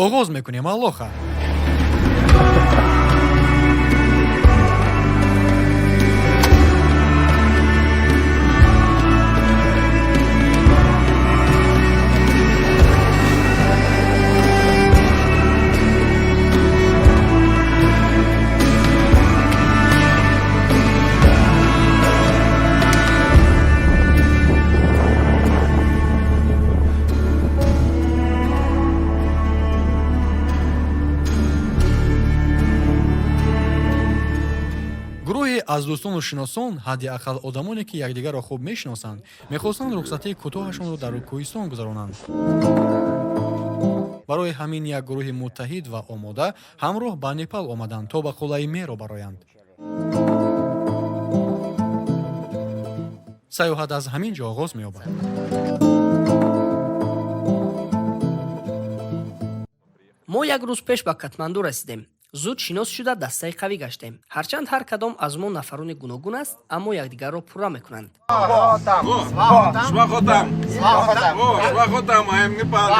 Оғоз мекунем, аллоха. Гурӯҳе аз дӯстону шиносон, ҳадди ақал одамоне, ки якдигарро хуб мешиносанд, мехостанд рухсатии кӯтоҳашонро дар кӯҳистон гузаронанд. Барои ҳамин як гурӯҳи муттаҳид ва омода ҳамроҳ ба Непал омаданд, то ба қуллаи Меро бароянд. Сайёҳат аз ҳамин ҷо оғоз меёбад. Мо як рӯз пеш ба Катманду расидем. Зуд шинос шуда, дастаи қавӣ гаштем. Ҳарчанд ҳар кадом аз мо нафарони гуногун аст, аммо якдигарро пурра мекунанд. Свахотам! О, Свахотам, I am Nepali.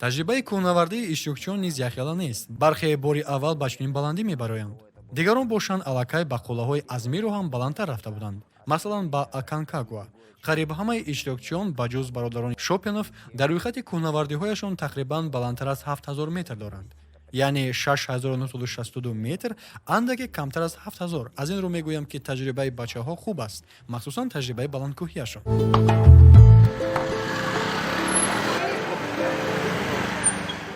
Таҷрибаи кӯҳнавардии иштирокчиён низ якхела нест. Бархе бори аввал ба чунин баландӣ мебароянд, дигарон бошанд, аллакай ба қуллаҳои аз Миро ҳам баландтар рафта буданд, масалан, ба Аканкагуа. Қариб ҳамаи иштирокчиён, ба ҷуз бародарони Шопенов, дар рӯйхати кӯҳнавардиҳояшон тақрибан баландтар аз 7000 метр доранд, яъне 6962 метр, андаке камтар аз 7000. Аз ин рӯ мегӯям, ки таҷрибаи бачаҳо хуб аст, махсусан таҷрибаи баландкӯҳияшон.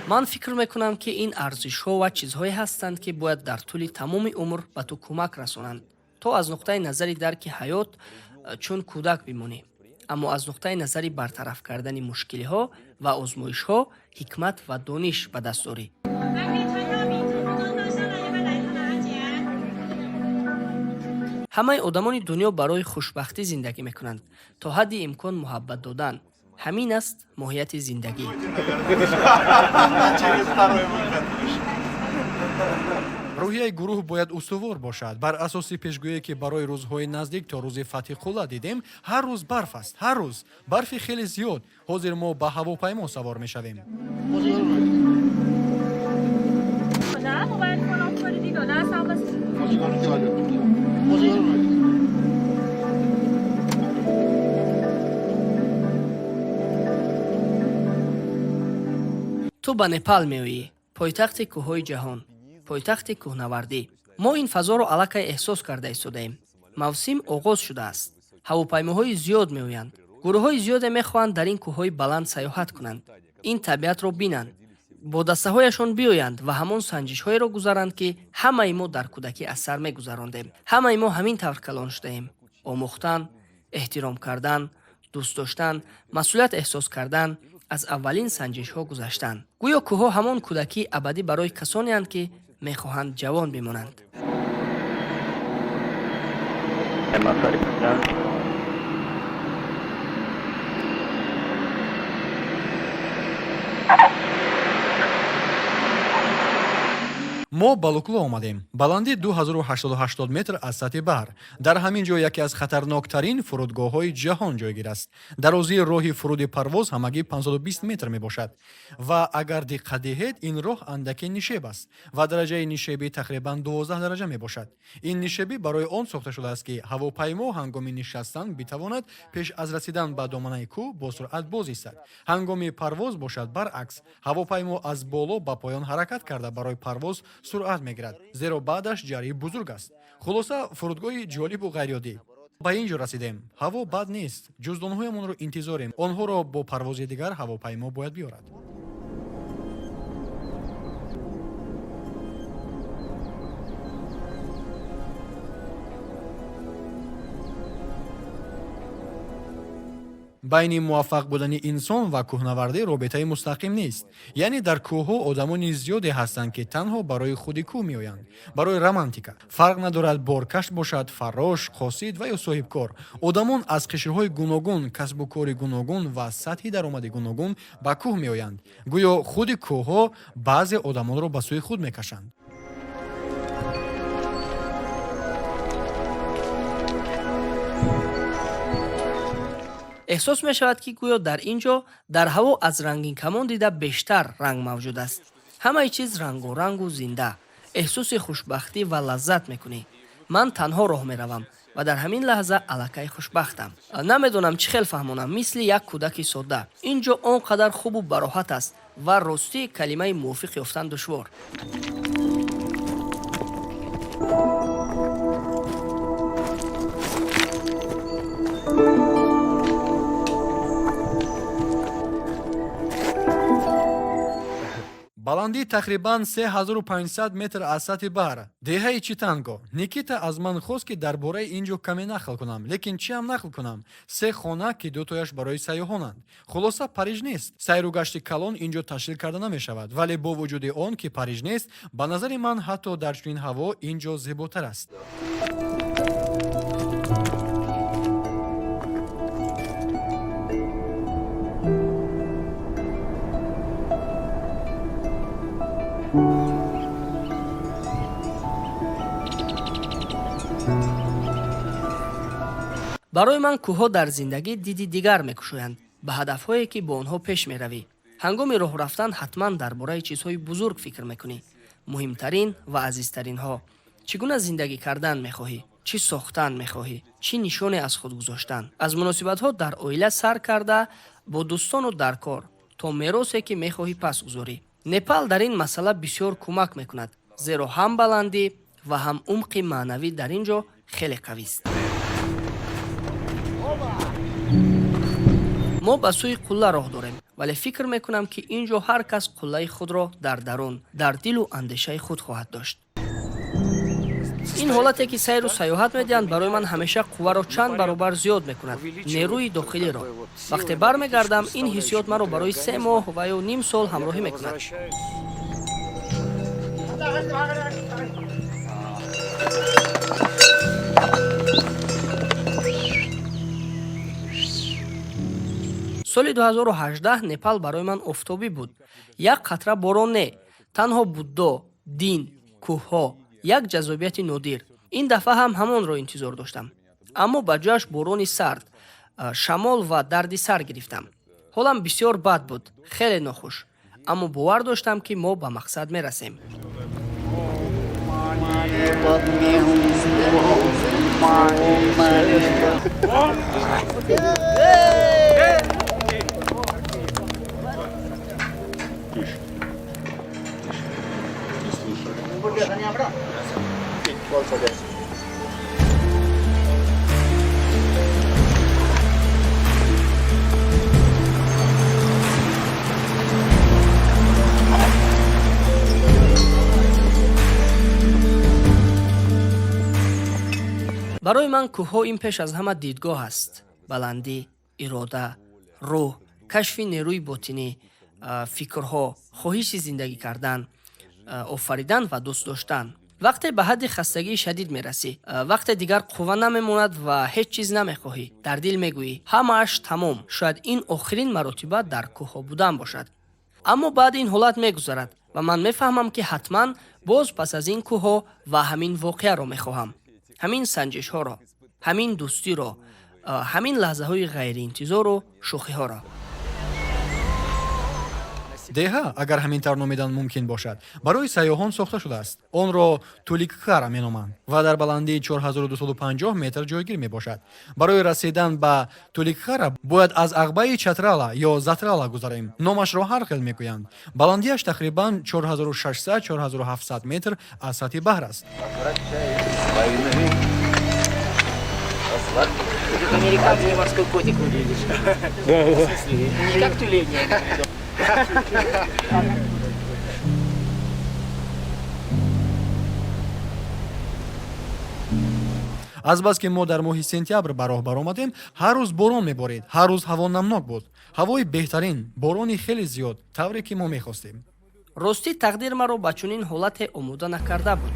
Ман фикр мекунам, ки ин арзишҳо ва чизҳое ҳастанд, ки бояд дар тӯли тамоми умр ба ту кӯмак расонанд, то аз нуқтаи назари дарки ҳаёт чун кӯдак бимонӣ, аммо аз нуқтаи назари бартараф кардани мушкилиҳо ва озмоишҳо ҳикмат ва дониш ба даст орӣ. Ҳамаи одамони дунё барои хушбахтӣ зиндагӣ мекунанд, то ҳадди имкон муҳаббат додан. Ҳамин аст моҳияти зиндагӣ. Через второй выход вышел. Рӯҳияи гурӯҳ бояд устувор бошад. Бар асоси пешгӯие, ки барои рӯзҳои наздик то рӯзи фатҳи қулла дидем, ҳар рӯз барф аст, ҳар рӯз барфи хеле зиёд. Ҳозир мо ба ҳавопаймо савор мешавем. نه موبایل phone off کنید نه اصلا. Ту ба Непал меоӣ, пойтахти кӯҳҳои ҷаҳон, пойтахти кӯҳнавардӣ. Мо ин фазоро аллакай эҳсос карда истодаем. Мавсим оғоз шудааст, ҳавопаймоҳои зиёд меоянд, гурӯҳҳои зиёде мехоҳанд дар ин кӯҳҳои баланд сайёҳат кунанд, ин табиатро бинанд, бо дастаҳояшон биёянд ва ҳамон санҷишҳоеро гузаранд, ки ҳамаи мо дар кӯдакӣ аз сар мегузарондем. Ҳамаи мо ҳамин тавр калон шудаем: омӯхтан, эҳтиром кардан, дӯст доштан, масъулият эҳсос кардан, аз аввалин санҷишҳо гузаштан. Гӯё кӯҳҳо ҳамон кӯдакии абадӣ барои касонеанд, ки мехоҳанд ҷавон бимонанд. Мо ба Лукло омадем, баландӣ 2080 метр аз сатҳи баҳр. Дар ҳамин ҷо яке аз хатарноктарин фурудгоҳҳои ҷаҳон ҷойгир аст. Дарозии роҳи фуруди парвоз ҳамагӣ 520 метр мебошад ва агар диққат диҳед, ин роҳ андаке нишеб аст ва дараҷаи нишебӣ тақрибан 12 дараҷа мебошад. Ин нишебӣ барои он сохта шудааст, ки ҳавопаймо ҳангоми нишастан битавонад пеш аз расидан ба доманаи кӯҳ бо суръат боз истад. Ҳангоми парвоз бошад, баръакс, ҳавопаймо аз боло ба поён ҳаракат карда, барои парвоз суръат мегирад, зеро баъдаш ҷарии бузург аст. Хулоса, фурудгоҳи ҷолибу ғайриоддӣ. Ба ин ҷо расидем, ҳаво бад нест, ҷуздонҳоямонро интизорем. Онҳоро бо парвози дигар ҳавопаймо бояд биёрад. Байни муваффақ будани инсон ва кӯҳнавардӣ робитаи мустақим нест. Яъне дар кӯҳҳо одамони зиёде ҳастанд, ки танҳо барои худи кӯҳ меоянд, барои романтика. Фарқ надорад, боркаш бошад, фаррош, қосид ва ё соҳибкор. Одамон аз қишрҳои гуногун, касбу кори гуногун ва сатҳи даромади гуногун ба кӯҳ меоянд. Гӯё худи кӯҳҳо баъзе одамонро ба сӯи худ мекашанд. Эҳсос мешавад, ки гӯё дар ин ҷо дар ҳаво аз рангинкамон дида бештар ранг мавҷуд аст. Ҳамаи чиз рангорангу зинда. Эҳсоси хушбахтӣ ва лаззат мекунӣ. Ман танҳо роҳ меравам ва дар ҳамин лаҳза аллакай хушбахтам. Намедонам чӣ хел фаҳмонам, мисли як кӯдаки содда. Ин ҷо он қадар хубу бароҳат аст ва ростӣ калимаи мувофиқ ёфтан душвор. Баландӣ тақрибан 3500 метр аз сатҳи баҳр. Деҳаи Читанго. Никита аз ман хост, ки дар бораи ин ҷо каме нақл кунам, лекин чиам нақл кунам? Се хона, ки дутояш барои сайёҳонанд. Хулоса, Париж нест. Сайру гашти калон ин ҷо ташкил карда намешавад, вале бо вуҷуди он ки Париж нест, ба назари ман ҳатто дар чунин ҳаво ин ҷо зеботар аст. Барои ман кӯҳҳо дар зиндагӣ диди дигар мекушоянд ба ҳадафҳое, ки бо онҳо пеш меравӣ. Ҳангоми роҳ рафтан ҳатман дар бораи чизҳои бузург фикр мекунӣ, муҳимтарин ва азизтаринҳо. Чӣ гуна зиндагӣ кардан мехоҳӣ, чӣ сохтан мехоҳӣ, чӣ нишоне аз худ гузоштан, аз муносибатҳо дар оила сар карда бо дӯстону дар кор то меросе, ки мехоҳӣ пас гузорӣ. Непал дар ин масъала бисёр кӯмак мекунад, зеро ҳам баландӣ ва ҳам умқи маънавӣ дар ин ҷо хеле қавист. Мо ба сӯи қулла роҳ дорем, вале фикр мекунам, ки ин ҷо ҳар кас қуллаи худро дар дарун, дар дилу андешаи худ хоҳад дошт. Ин ҳолате, ки сайру сайёҳат медиҳанд, барои ман ҳамеша қувваро чанд баробар зиёд мекунад, нерӯи дохилиро. Вақте бармегардам, ин ҳиссиёт маро барои 3 моҳ ва ё ним сол ҳамроҳӣ мекунад. Соли 2018 Непал барои ман офтобӣ буд. Як қатра борон не, танҳо Буддо, дин, кӯҳҳо, як ҷаззобияти нодир. Ин дафъа ҳам ҳамонро интизор доштам, аммо ба ҷояш борони сард, шамол ва дарди сар гирифтам. Ҳолам бисёр бад буд, хеле нохуш, аммо бовар доштам, ки мо ба мақсад мерасем. Барои ман кӯҳҳо ин пеш аз ҳама дидгоҳ аст: баландӣ, ирода, рӯҳ, кашфи нерӯи ботинӣ, фикрҳо, хоҳиши зиндагӣ кардан, офаридан ва дӯст доштан. Вақте ба ҳадди хастагии шадид мерасӣ, вақте дигар қувва намемонад ва ҳеҷ чиз намехоҳӣ, дар дил мегӯӣ: ҳамааш тамом, шояд ин охирин маротиба дар кӯҳҳо будан бошад. Аммо баъд ин ҳолат мегузарад ва ман мефаҳмам, ки ҳатман боз пас аз ин кӯҳҳо ва ҳамин воқеаро мехоҳам, ҳамин санҷишҳоро, ҳамин дӯстиро, ҳамин лаҳзаҳои ғайриинтизору шӯхиҳоро. Деҳа, агар ҳамин тавр номидан мумкин бошад, барои сайёҳон сохта шудааст. Онро Туликхара меноманд ва дар баландии 4250 метр ҷойгир мебошад. Барои расидан ба Туликхара бояд аз ағбаи Чатрала ё Затрала гузарем. Номашро ҳар хел мегӯянд. Баландиаш тақрибан 4600-4700 метр аз сатҳи баҳр аст. Американский морской котик выглядишь. Не как тюлень. Азбаски мо дар моҳи сентябр ба роҳ баромадем, ҳар рӯз борон меборид, ҳар рӯз ҳаво намнок буд. Ҳавои беҳтарин, борони хеле зиёд, тавре ки мо мехостем. Ростӣ, тақдир маро ба чунин ҳолате омода накарда буд.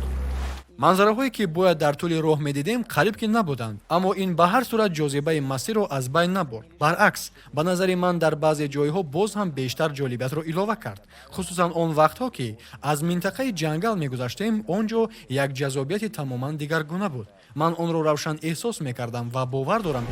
Манзараҳое, ки бояд дар тӯли роҳ медидем, қариб ки набуданд, аммо ин ба ҳар сурат ҷозибаи масирро аз байн набурд. Баръакс, ба назари ман, дар баъзе ҷойҳо боз ҳам бештар ҷолибиятро илова кард, хусусан он вақтҳо, ки аз минтақаи ҷангал мегузаштем. Он ҷо як ҷаззобияти тамоман дигаргуна буд. Ман онро равшан эҳсос мекардам ва бовар дорам.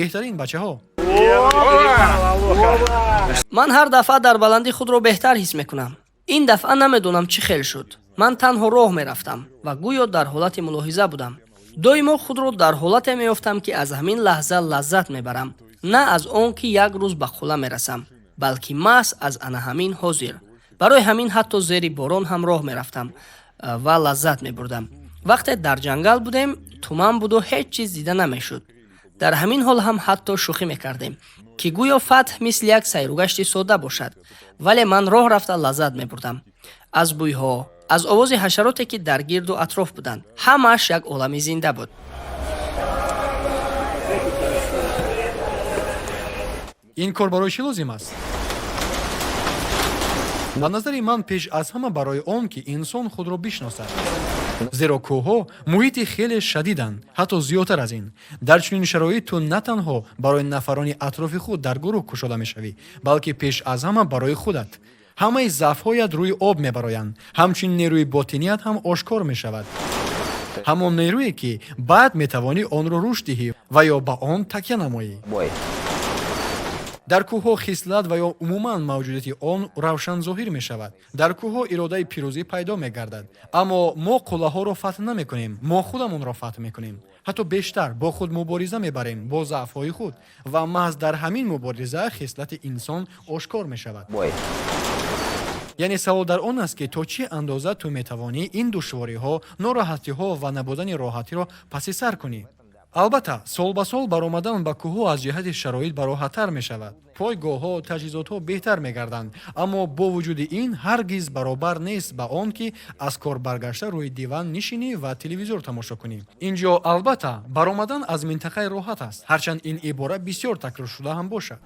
Беҳтарин, бачаҳо. Ман ҳар дафъа дар баландӣ худро беҳтар ҳис мекунам. Ин дафъа намедонам чӣ хел шуд. Ман танҳо роҳ мерафтам ва гӯё дар ҳолати мулоҳиза будам. Доимо худро дар ҳолате меёфтам, ки аз ҳамин лаҳза лаззат мебарам, на аз он ки як рӯз ба қулла мерасам, балки маҳз аз ана ҳамин ҳозир. Барои ҳамин ҳатто зери борон ҳам роҳ мерафтам ва лаззат мебурдам. Вақте дар ҷангал будем, туман буду ҳеҷ чиз дида намешуд. Дар ҳамин ҳол ҳам ҳатто шӯхӣ мекардем, ки гӯё фатҳ мисли як сайругашти содда бошад, вале ман роҳ рафта лаззат мебурдам аз бӯйҳо, аз овози ҳашароте, ки дар гирду атроф буданд. Ҳамааш як олами зинда буд. Ин кор барои чӣ лозим аст? Ба назари ман, пеш аз ҳама барои он, ки инсон худро бишносад, зеро кӯҳҳо муҳити хеле шадиданд, ҳатто зиёдтар аз ин. Дар чунин шароит ту на танҳо барои нафарони атрофи худ дар гурӯҳ кушода мешавӣ, балки пеш аз ҳама барои худат. Ҳамаи заъфҳоят рӯи об мебароянд. Ҳамчунин нерӯи ботиният ҳам ошкор мешавад, ҳамон нерӯе, ки баъд метавонӣ онро рушд диҳӣ ва ё ба он такя намоӣ. Дар кӯҳҳо хислат ва ё умуман мавҷудияти он равшан зоҳир мешавад. Дар кӯҳҳо иродаи пирӯзӣ пайдо мегардад. Аммо мо қуллаҳоро фатҳ намекунем, мо худамонро фатҳ мекунем. Ҳатто бештар бо худ мубориза мебарем, бо заъфҳои худ, ва маҳз дар ҳамин мубориза хислати инсон ошкор мешавад. Яъне савол дар он аст, ки то чӣ андоза ту метавонӣ ин душвориҳо, нороҳатиҳо ва набудани роҳатиро паси сар кунӣ. Албатта, сол ба сол баромадан ба кӯҳҳо аз ҷиҳати шароит бароҳаттар мешавад, пойгоҳҳо, таҷҳизотҳо беҳтар мегарданд, аммо бо вуҷуди ин ҳаргиз баробар нест ба он, ки аз кор баргашта рӯи диван нишинӣ ва телевизор тамошо кунӣ. Ин ҷо албатта баромадан аз минтақаи роҳат аст, ҳарчанд ин ибора бисёр такроршуда ҳам бошад.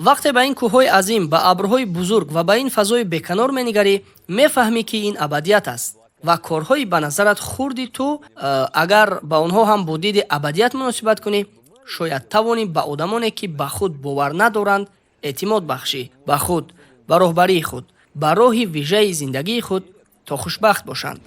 Вақте ба ин кӯҳҳои азим, ба абрҳои бузург ва ба ин фазои беканор менигарӣ, мефаҳмӣ, ки ин абадият аст ва корҳои ба назарат хурди ту, агар ба онҳо ҳам бо диди абадият муносибат кунӣ, шояд тавонӣ ба одамоне, ки ба худ бовар надоранд, эътимод бахшӣ, ба худ, ба роҳбарии худ, ба роҳи вижаи зиндагии худ, то хушбахт бошанд.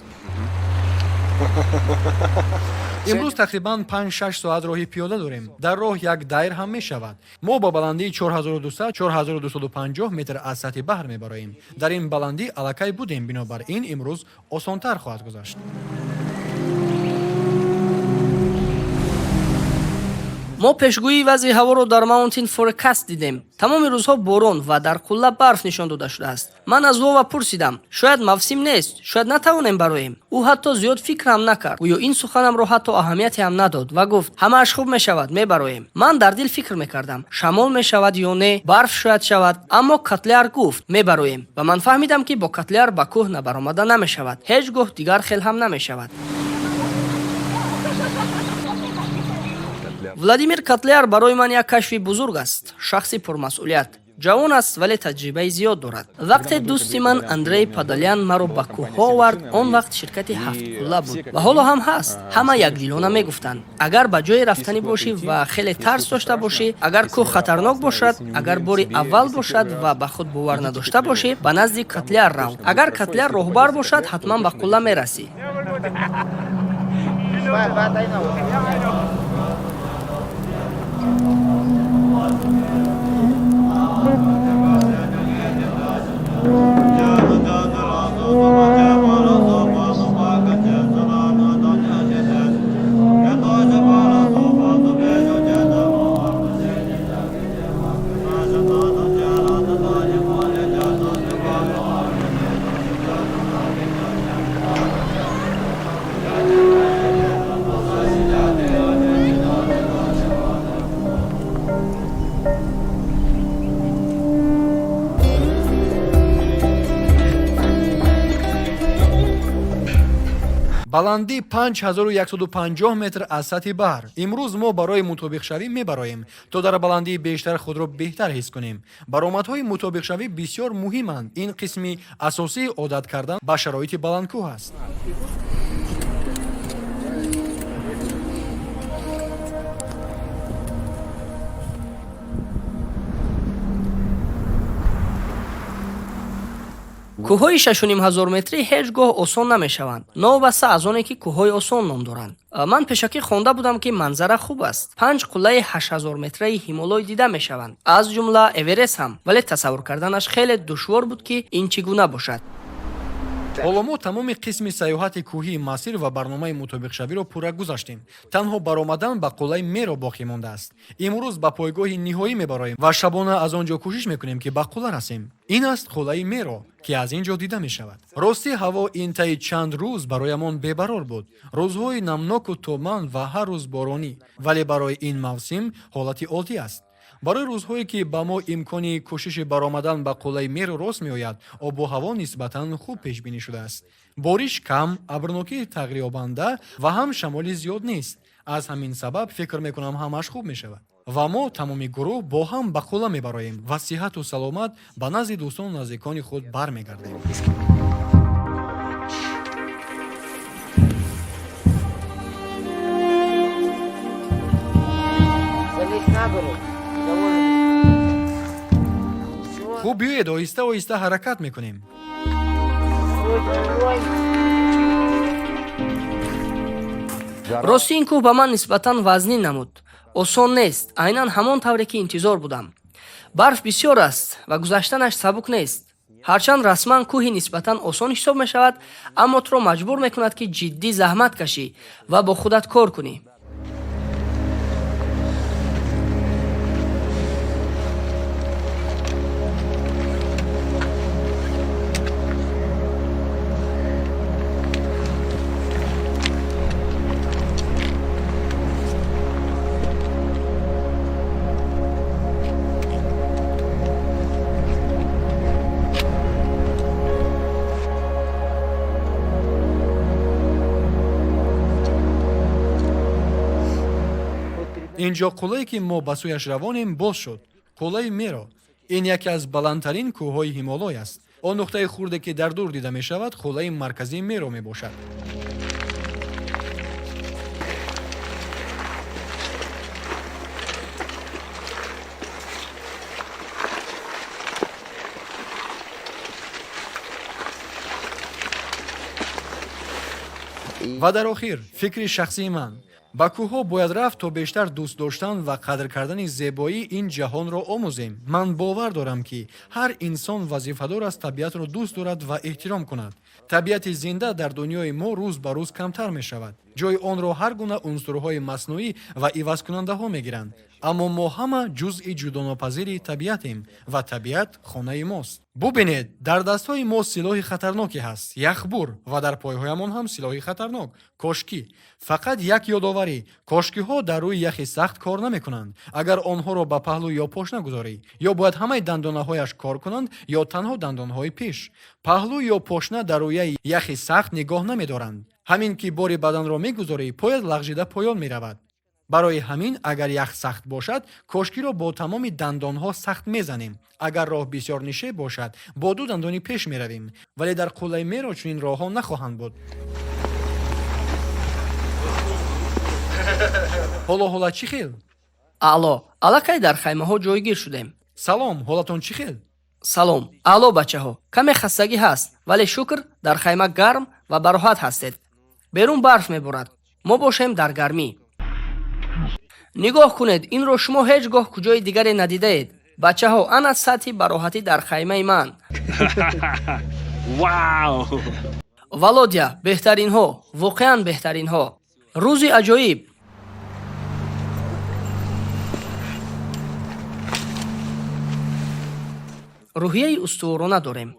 Имрӯз тақрибан 5-6 соат роҳи пиёда дорем. Дар роҳ як дайр ҳам мешавад. Мо ба баландии 4200-4250 метр аз сатҳи баҳр мебароем. Дар ин баландӣ аллакай будем, бинобар ин имрӯз осонтар хоҳад гузашт. Мо пешгӯии вазъи ҳаворо дар Mountain Forecast дидем. Тамоми рӯзҳо борон ва дар қулла барф нишон дода шудааст. Ман аз Вова пурсидам: шояд мавсим нест, шояд натавонем бароем. Ӯ ҳатто зиёд фикрам накард, гӯё ин суханамро ҳатто аҳамияте ҳам надод ва гуфт: ҳамааш хуб мешавад, мебароем. Ман дар дил фикр мекардам, шамол мешавад ё не, барф шояд шавад, аммо Котляр гуфт: мебароем, ва ман фаҳмидам, ки бо Котляр ба кӯҳ набаромада намешавад. Ҳеҷ гоҳ дигар хел ҳам намешавад. Владимир Котляр барои ман як кашфи бузург аст. Шахси пурмасъулият, ҷавон аст, вале таҷрибаи зиёд дорад. Вақте дӯсти ман Андрей Падалян маро ба кӯҳҳо овард, он вақт ширкати Ҳафткулла буд ва ҳоло ҳам ҳаст. Ҳама якдилона мегуфтанд: агар ба ҷое рафтанӣ бошӣ ва хеле тарс дошта бошӣ, агар кӯҳ хатарнок бошад, агар бори аввал бошад ва ба худ бовар надошта бошӣ, ба назди Котляр рав. Агар Котляр роҳбар бошад, ҳатман ба қулла мерасӣ. Баландӣ 5150 метр аз сатҳи баҳр. Имрӯз мо барои мутобиқшавӣ мебароем, то дар баландии бештар худро беҳтар ҳис кунем. Баромадҳои мутобиқшавӣ бисёр муҳиманд. Ин қисми асосии одат кардан ба шароити баландкӯҳ аст. Кӯҳҳои 6500 метрӣ ҳеҷ гоҳ осон намешаванд, новобаста аз оне ки кӯҳҳои осон ном доранд. Ман пешакӣ хонда будам, ки манзара хуб аст. Панҷ қуллаи 8000 метраи Ҳимолой дида мешаванд, аз ҷумла Эверест ҳам, вале тасаввур карданаш хеле душвор буд, ки ин чӣ гуна бошад. Ҳоло мо тамоми қисми сайёҳати кӯҳии масир ва барномаи мутобиқшавиро пурра гузаштем. Танҳо баромадан ба қуллаи Меро боқӣ мондааст. Имрӯз ба пойгоҳи ниҳоӣ мебароем ва шабона аз он ҷо кӯшиш мекунем, ки ба қулла расем. Ин аст қуллаи Меро, ки аз ин ҷо дида мешавад. Ростӣ, ҳаво ин таи чанд рӯз бароямон бебарор буд. Рӯзҳои намноку туман ва ҳар рӯз боронӣ, вале барои ин мавсим ҳолати оддӣ аст. Барои рӯзҳое, ки ба мо имкони кӯшиши баромадан ба қуллаи Меро рост меояд, обу ҳаво нисбатан хуб пешбинӣ шудааст. Бориш кам, абрнокии тағйирёбанда ва ҳам шамоли зиёд нест. Аз ҳамин сабаб фикр мекунам, ҳамааш хуб мешавад ва мо тамоми гурӯҳ бо ҳам ба қулла мебароем ва сиҳату саломат ба назди дӯстону наздикони худ бармегардем. Залезь на гору. Довольно. Всё. Хуб, биёед, оҳиста оҳиста ҳаракат мекунем. Ой, ой. Рости, ин кӯҳ ба ман нисбатан вазнин намуд. Осон нест, айнан ҳамон тавре ки интизор будам. Барф бисёр аст ва гузаштанаш сабук нест. Ҳарчанд расман кӯҳи нисбатан осон ҳисоб мешавад, аммо туро маҷбур мекунад, ки ҷиддӣ заҳмат кашӣ ва бо худат кор кунӣ. Ин ҷо қуллае, ки мо ба сӯяш равонем, боз шуд, қуллаи Меро. Ин яке аз баландтарин кӯҳҳои Ҳимолой аст. Он нуқтаи хурде, ки дар дур дида мешавад, қуллаи марказии Меро мебошад. Ва дар охир, фикри шахсии ман: ба кӯҳҳо бояд рафт, то бештар дӯст доштан ва қадр кардани зебоии ин ҷаҳонро омӯзем. Ман бовар дорам, ки ҳар инсон вазифадор аст табиатро дӯст дорад ва эҳтиром кунад. Табиати зинда дар дунёи мо рӯз ба рӯз камтар мешавад. Ҷои онро ҳар гуна унсурҳои маснуӣ ва ивазкунандаҳо мегиранд, аммо мо ҳама ҷузъи ҷудонопазири табиатем ва табиат хонаи мост. Бубинед, дар дастҳои мо силоҳи хатарноке ҳаст, яхбур, ва дар пойҳоямон ҳам силоҳи хатарнок, кошкӣ. Фақат як ёдоварӣ: кошкиҳо дар рӯи яхи сахт кор намекунанд, агар онҳоро ба паҳлӯ ё пошна гузорӣ. Ё бояд ҳамаи дандонаҳояш кор кунанд, ё танҳо дандонҳои пеш. Паҳлӯ ё пошна дар рӯяи яхи сахт нигоҳ намедоранд. Ҳамин ки бори баданро мегузорӣ, поят лағжида поён меравад. Барои ҳамин, агар ях сахт бошад, кошкиро бо тамоми дандонҳо сахт мезанем. Агар роҳ бисёр нишеб бошад, бо ду дандони пеш меравем. Вале дар қуллаи Меро чунин роҳҳо нахоҳанд буд. Ҳоло ҳолат чӣ хел? Аъло, аллакай дар хаймаҳо ҷойгир шудем. Салом, ҳолатон чӣ хел? Салом, аъло, бачаҳо. Каме хастагӣ ҳаст, вале шукр, дар хайма гарм ва бароҳат ҳастед. Берун барф меборад, мо бошем дар гармӣ. Нигоҳ кунед, инро шумо ҳеҷ гоҳ куҷои дигаре надидаед. Бачаҳо, ана сатҳи бароҳатӣ дар хаймаи ман. Вау! Володя, беҳтаринҳо, воқеан беҳтаринҳо. Рӯзи аҷоиб. Рӯҳияи устуворона дорем.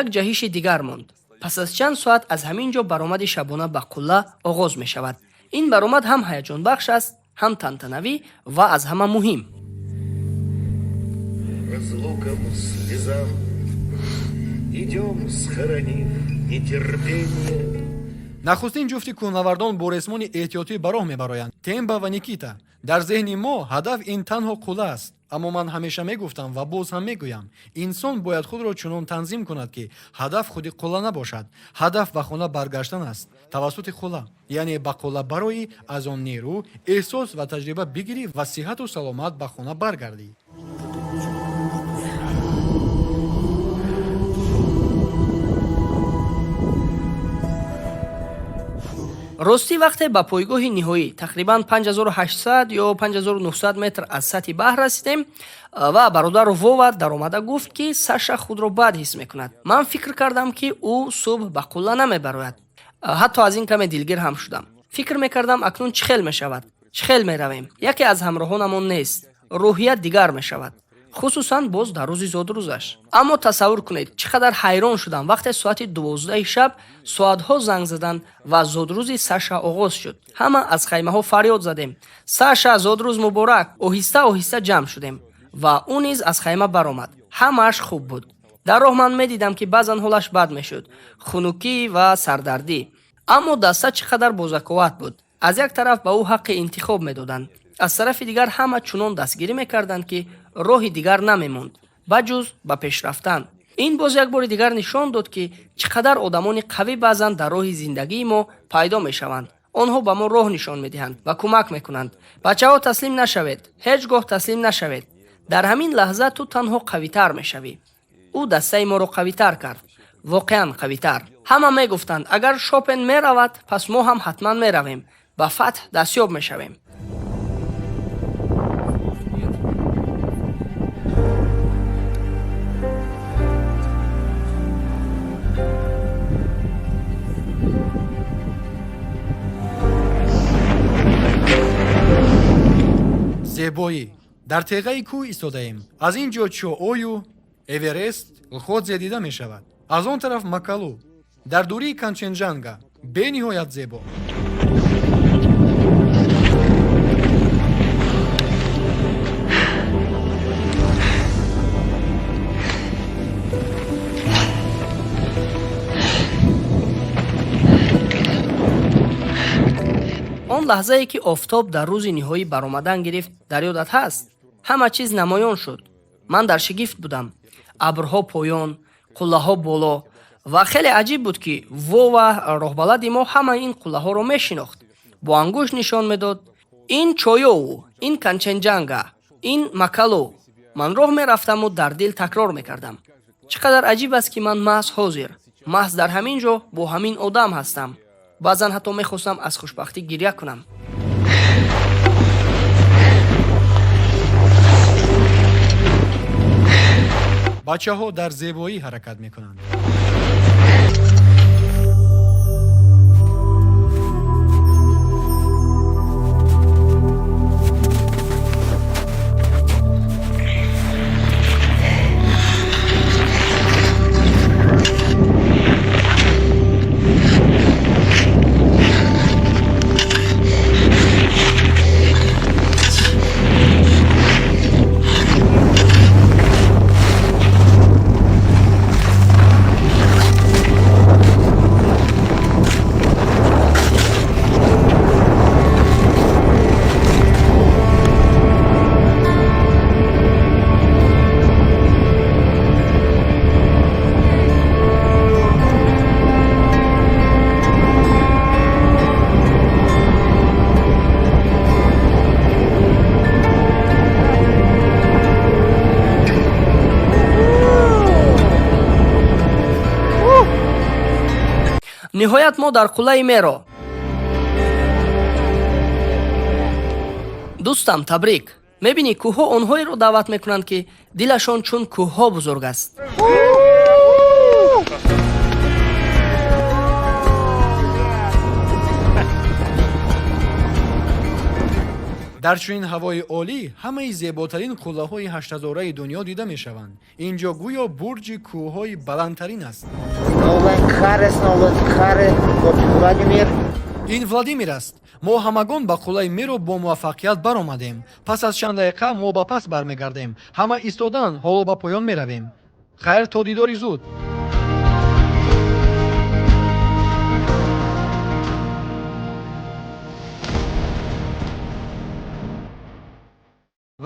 Як ҷаҳиши дигар монд. Пас аз чанд соат аз ҳамин ҷо баромади шабона ба қулла оғоз мешавад. Ин баромад ҳам ҳаяҷонбахш аст, ҳам тантанавӣ ва аз ҳама муҳим. Разлукам, слезам. Идем, схоронив нетерпение. Нахустин ҷуфти кӯҳнавардон бо ресмони эҳтиётӣ ба роҳ мебароянд, Темба ва Никита. Дар зеҳни мо ҳадаф ин танҳо қулла аст, аммо ман ҳамеша мегуфтам ва боз ҳам мегӯям: инсон бояд худро чунон танзим кунад, ки ҳадаф худи қулла набошад. Ҳадаф ба хона баргаштан аст тавассути қулла, яъне ба қулла бароӣ, аз он нерӯ, эҳсос ва таҷриба бигирӣ ва сиҳату саломат ба хона баргардӣ. Ростӣ, вақте ба пойгоҳи ниҳоӣ тақрибан 5800 ё 5900 метр аз сатҳи баҳр расидем ва бародару Вова даромада гуфт, ки Саша худро бад ҳис мекунад. Ман фикр кардам, ки ӯ субҳ ба қулла намебарояд. Ҳатто аз ин каме дилгир ҳам шудам. Фикр мекардам, акнун чӣ хел мешавад, чӣ хел меравем, яке аз ҳамроҳонамон нест, рӯҳият дигар мешавад, хусусан боз дар рӯзи зодрӯзаш. Аммо тасаввур кунед, чӣ қадар ҳайрон шудам, вақте соати 12-и шаб соатҳо занг заданд ва зодрӯзи Саша оғоз шуд. Ҳама аз хаймаҳо фарёд задем: «Саша, зодрӯз муборак!» Оҳиста оҳиста ҷамъ шудем ва ӯ низ аз хайма баромад. Ҳамааш хуб буд. Дар роҳ ман медидам, ки баъзан ҳолаш бад мешуд, хунукӣ ва сардардӣ. Аммо даста чӣ қадар бозаковат буд. Аз як тараф ба ӯ ҳаққи интихоб медоданд, аз тарафи дигар ҳама чунон дастгирӣ мекарданд, ки роҳи дигар намемонд, ба ҷуз ба пеш рафтан. Ин боз як бори дигар нишон дод, ки чӣ қадар одамони қавӣ баъзан дар роҳи зиндагии мо пайдо мешаванд. Онҳо ба мо роҳ нишон медиҳанд ва кӯмак мекунанд. Бачаҳо, таслим нашавед, ҳеҷ гоҳ таслим нашавед. Дар ҳамин лаҳза ту танҳо қавитар мешавӣ. Ӯ дастаи моро қавитар кард, воқеан қавитар. Ҳама мегуфтанд, агар Шопен меравад, пас мо ҳам ҳатман меравем, ба фатҳ дастёб мешавем. Зебоӣ! Дар теғаи кӯҳ истодаем. Аз ин ҷо Чоою, Эверест, Лходзе дида мешавад, аз он тараф Макалу, дар дурии Канченҷанга. Бениҳоят зебо. Он лаҳзае, ки офтоб дар рӯзи ниҳоӣ баромадан гирифт, дар ёдат ҳаст? Ҳама чиз намоён шуд. Ман дар шигифт будам. Абрҳо поён, қуллаҳо боло. Ва хеле аҷиб буд, ки Вова, роҳбалади мо, ҳамаи ин қуллаҳоро мешинохт, бо ангушт нишон медод: ин Чоёу, ин Канченҷанга, ин Макалу. Ман роҳ мерафтаму дар дил такрор мекардам: чӣ қадар аҷиб аст, ки ман маҳз ҳозир, маҳз дар ҳамин ҷо бо ҳамин одам ҳастам. Баъзан ҳатто мехостам аз хушбахтӣ гиря кунам. Бачаҳо дар зебоӣ ҳаракат мекунанд. Ниҳоят мо дар қуллаи Меро. Дӯстам, табрик! Мебинӣ, кӯҳҳо онҳоеро даъват мекунанд, ки дилашон чун кӯҳҳо бузург аст. Дар чунин ҳавои олӣ ҳамаи зеботарин қуллаҳои ҳаштҳазораи дунё дида мешаванд. Ин ҷо гӯё бурҷи кӯҳҳои баландтарин аст. Сноулайн Кхаре, Сноулайн Кхаре, вот Владимир. Ин Владимир аст. Мо ҳамагон ба қуллаи Меро бо муваффақият баромадем. Пас аз чанд дақиқа мо ба пас бармегардем. Ҳама истоданд, ҳоло ба поён меравем. Хайр, то дидори зуд.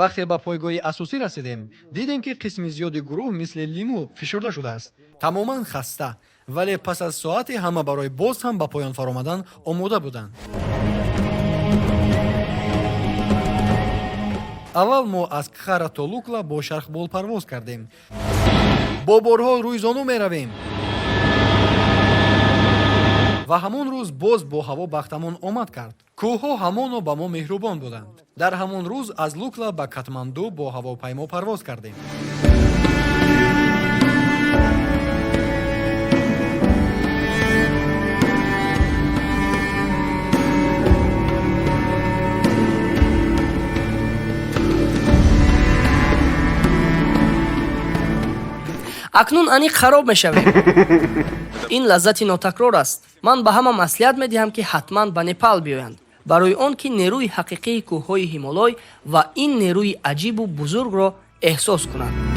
Вақте ба пойгоҳи асосӣ расидем, дидем, ки қисми зиёди гурӯҳ мисли лимӯ фишурда шудааст, тамоман хаста. Вале пас аз соате ҳама барои боз ҳам ба поён фаромадан омода буданд. Аввал мо аз Кхара то Лукла бо шархбол парвоз кардем. Бо борҳо рӯи зону меравем. Ва ҳамон рӯз боз бо ҳаво бахтамон омад кард. Кӯҳҳо ҳамоно ба мо меҳрубон буданд. Дар ҳамон рӯз аз Лукла ба Катманду бо ҳавопаймо парвоз кардем. Акнун аниқ хароб мешавем. Ин лаззати нотакрор аст. Ман ба ҳама маслиҳат медиҳам, ки ҳатман ба Непал биёянд, барои он ки нерӯи ҳақиқии кӯҳҳои Ҳимолой ва ин нерӯи аҷибу бузургро эҳсос кунанд.